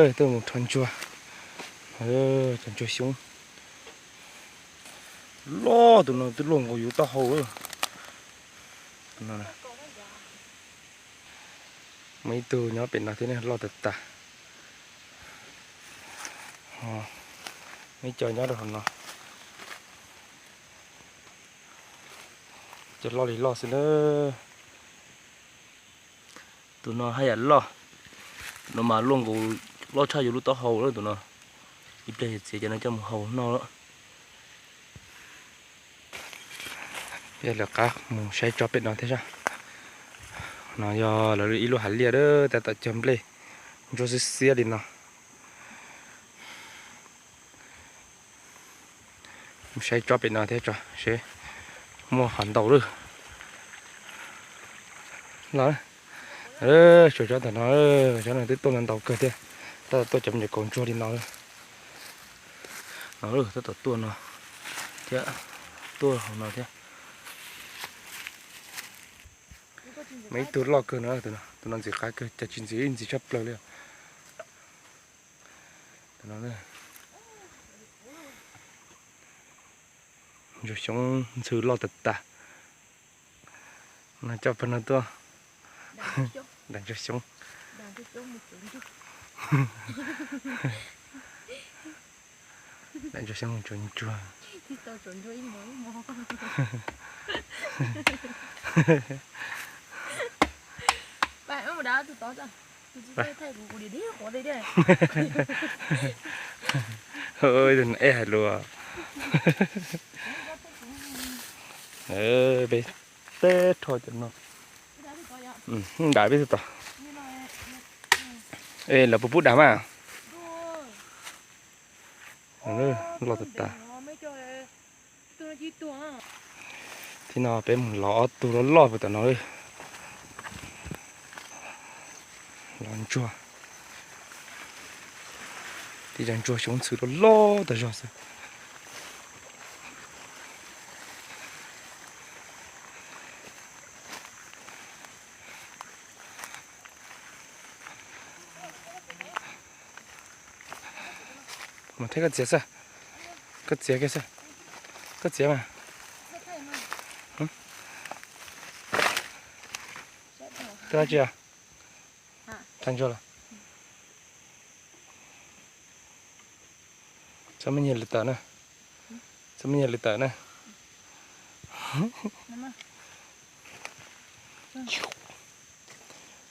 Tuaj mus rho ntsuag, cov ntsuag xyoob loj tus no twb luaj nkaus yus taub hau. Muaj ib tug nyob pem no thiab ne, loj tas tas. Muaj ib co nyob rau hauv no, cov loj li loj xwb na. Tus no haj yam loj, tus no mas luaj nkaus, loj tshaj yus lub taub hau lawm tus no. Ib pliag txiav cov no coj mus hau noj lawm. Peb lawv qab mus saib tsob pem no thiab. No yog lawv ib lub hav liaj, tab tom cog nplej ntsuab xiab xiab li no. Mus saib tsob pem no thiab tso seb muaj qhov ntau lawm. Los, tsuas tsob ntawm no, tsob no twb tuaj ntau kawg thiab. Tab tom tuaj cov me nyuam kaus ntsuag li no. No, tab tom tuaj no thiab, tuaj hauv no thiab. Muaj ib tug loj kawg no, tus no ntxim qab kawg, cas tsis ntxim, ntxim tshaj plaws li. Ntsuag xyoob ntxhw loj tas tas. No coj pawg no tuaj. Dag ntsuag xyoob. Dag ntsuag xyoob tsuas ntsuag. Ej hais lus. Peb teb rho cov no. Dam peb tod. Lawv puas pub dam mas. Loj tas tas. Tib no peb mus lov ob tug loj loj puag tom no. Lov ntsuag. Tib co ntsuag xyoob ntxhw loj loj tas zog xwb. Mus thiab koj txiav xwb. Koj txiav kiag xwb. Koj txiav mas. Koj txiav. Tag ntsuag lawm. Txhob muab nyiag li tawm na. Txhob muab nyiag li tawm na.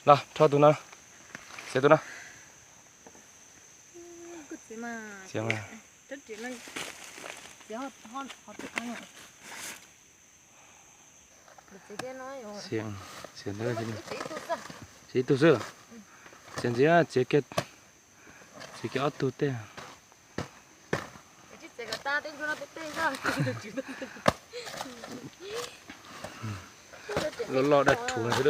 Los rho tus no. Txiav tus no. Txiav mas. Txiav ntawd, txiav ib tug xwb. Txiav ntxiv, txiav kiag, txiav kiag ob tug tej. Loj loj daj rhuv no xwb.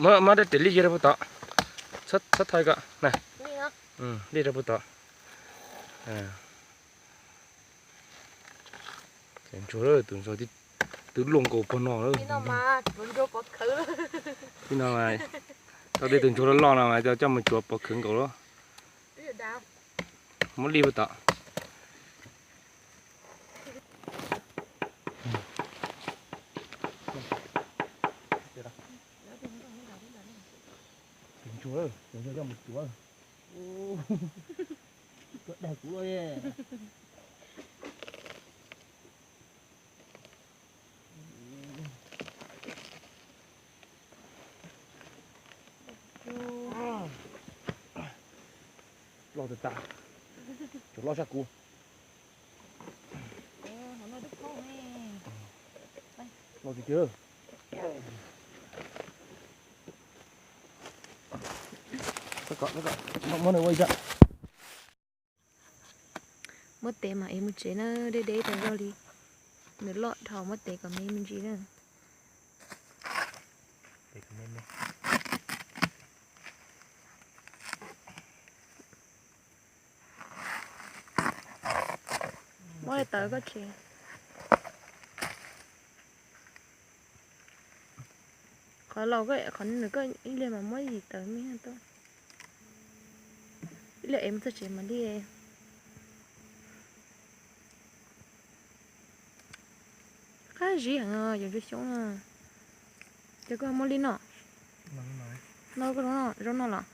Muab dab riam lij kiag rau puag tod. Txhob thaiv ko na. Lij rau puag tod. Ntsuag, tus ntsuag twb luaj nkaus puag no lawm. Tib no, tau tej tus ntsuag loj loj no mas coj mus tsuav pov khawv nkaus lawm. Muab lij puag tod. Tus ntsuag, tus ntsuag coj mus tsuav. Koj dag kuv. Loj tas tas, cov loj sab kuv. Loj tiag tiag. Muab nws ua ib zaj. Muab tes mam ev mus tsev na, deb deb tas zog li. Nws loj dhau, muab tes kom me me ntsis na. Muab li tawv koj tsev. Qhov laus koj, qhov nws koj ib leeg mas muab yim tawm me tuaj. Ib leeg es mus txog tsev mam li. Qab zib heev yog ntsuag xyoob no. Ces koj muab li no. No koj zoo no los?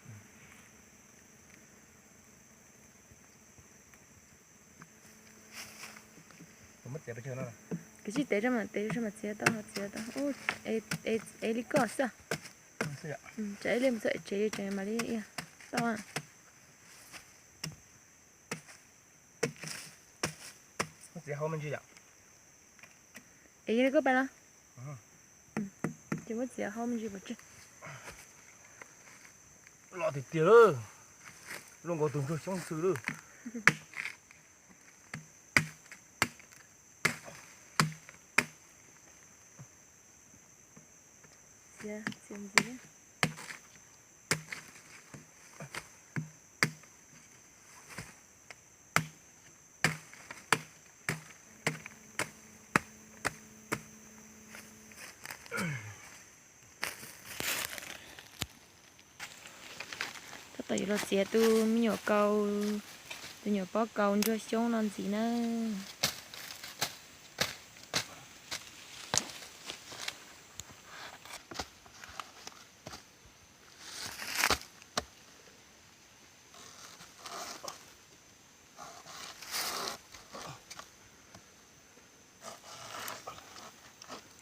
Koj tsis tev rau mas, tev rau mas txiav tau, txiav tau. Es li koj xwb. Tsam ib leeg mus txog tsev tseem mam li tau. Es yog li koj pais los? Ces muab txiav hau me ntsis pov tseg. Loj tiag tiag lawm, zoo nkaus tus ntsuag xyoob ntxhw lawm. Txiav, txiav ntxiv. Tab tom yuav los txiav tus me nyuam kaus, tus nyuam pob kaus ntsuag xyoob no ntxiv na.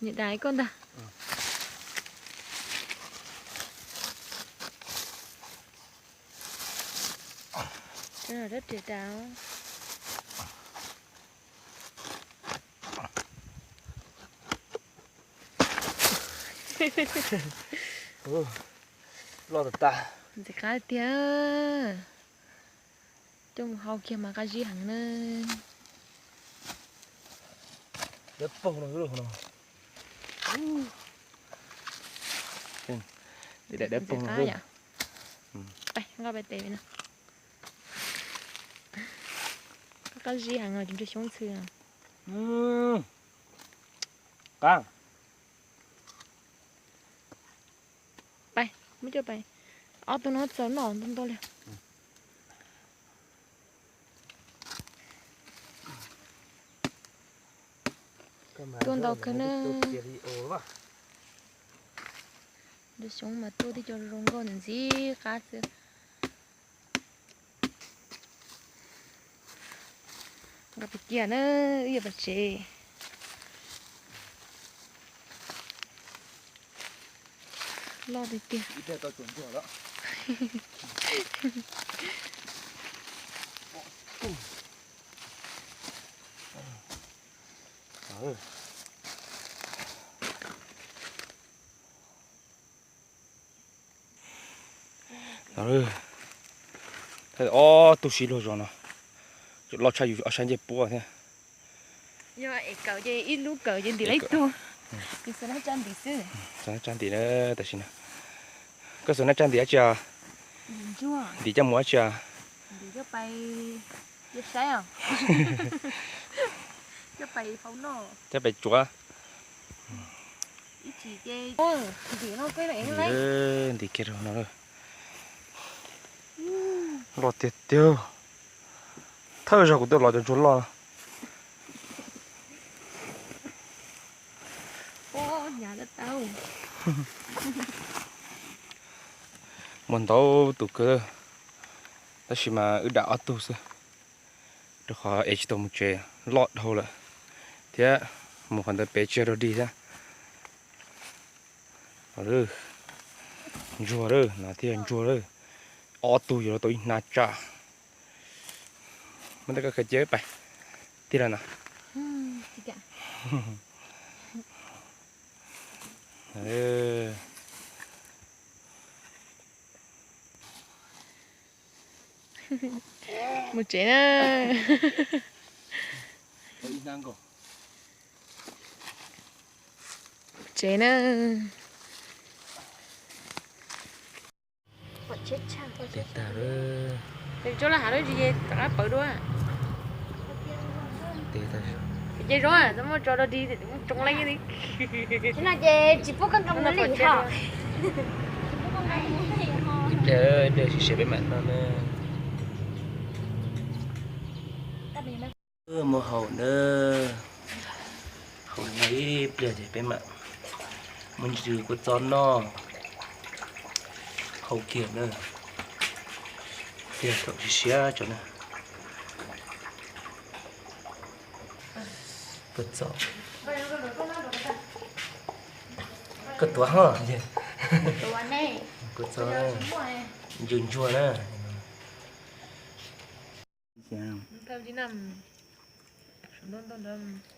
Niam dais koj ntag. Rab riam dais. Loj tas tas. Ntxim qab tiag. Coj mus hau kiag mas qab zib heev na. Dawb paug no. Ntxim qab yom. Nqa pais tes no. Qab zib heev os, tus ntsuag xyoob ntxhw no. Qab. Pais, muab coj pais. Ob tug no txaus noj ntau ntau li. Tuaj ntau kawg na. Ntsuag xyoob mas tuaj tib co zoo nkauj ntxim qab xwb. Nqa pais cia na, wb yuav pais tsev. Loj tiag tiag. Ob tug siv luag zos no, loj tshaj yus ob sab ncej puab thiab. Yog es kawm ces ib lub kawm ces ntim lawm ib tug. Ces xuas nab tsa ntim xwb. Xuas nab tsa ntim na, tam sim no. Koj xuas nab tsa ntim dab tsi os? Ntim coj mus dab tsi os? Coj pais tsuav. Ntim kiag rau no. Loj tiag tiag. Thawj zaug kuv tuaj los cov ntsuag loj. Muaj ntau tus kawg, tab sis mas wb dam ob tug xwb, rau qhov es tsis tau mus tsev, loj dhau lawm thiab, mus qhov ntawd pem tsis yog dog dig thiab. Ntsuag lawm, no thiaj ntsuag lawm. Ob tug yuav tau ib hnab tsam. Muab tej koj khaws cia pais. Tig los no. Mus tsev na. Tsev na. Tes tag lawm. Tes tag. Ces zoo, muab tso dog dig, muab tsoo leej li. Ces no ces tsis pub koj nqa mus lim ho. Ib pliag, ib pliag sim siav peb mam noj na. Muab hau na, hau no ib pliag ces peb mam muab ntsws kua txob noj. Hau kiag na, ib pliag thaum siav siav tso na. Kua txob, koj tuav ho. Kua txob ntsuag ntsuag na. Ntau li na, ntau ntau ntau.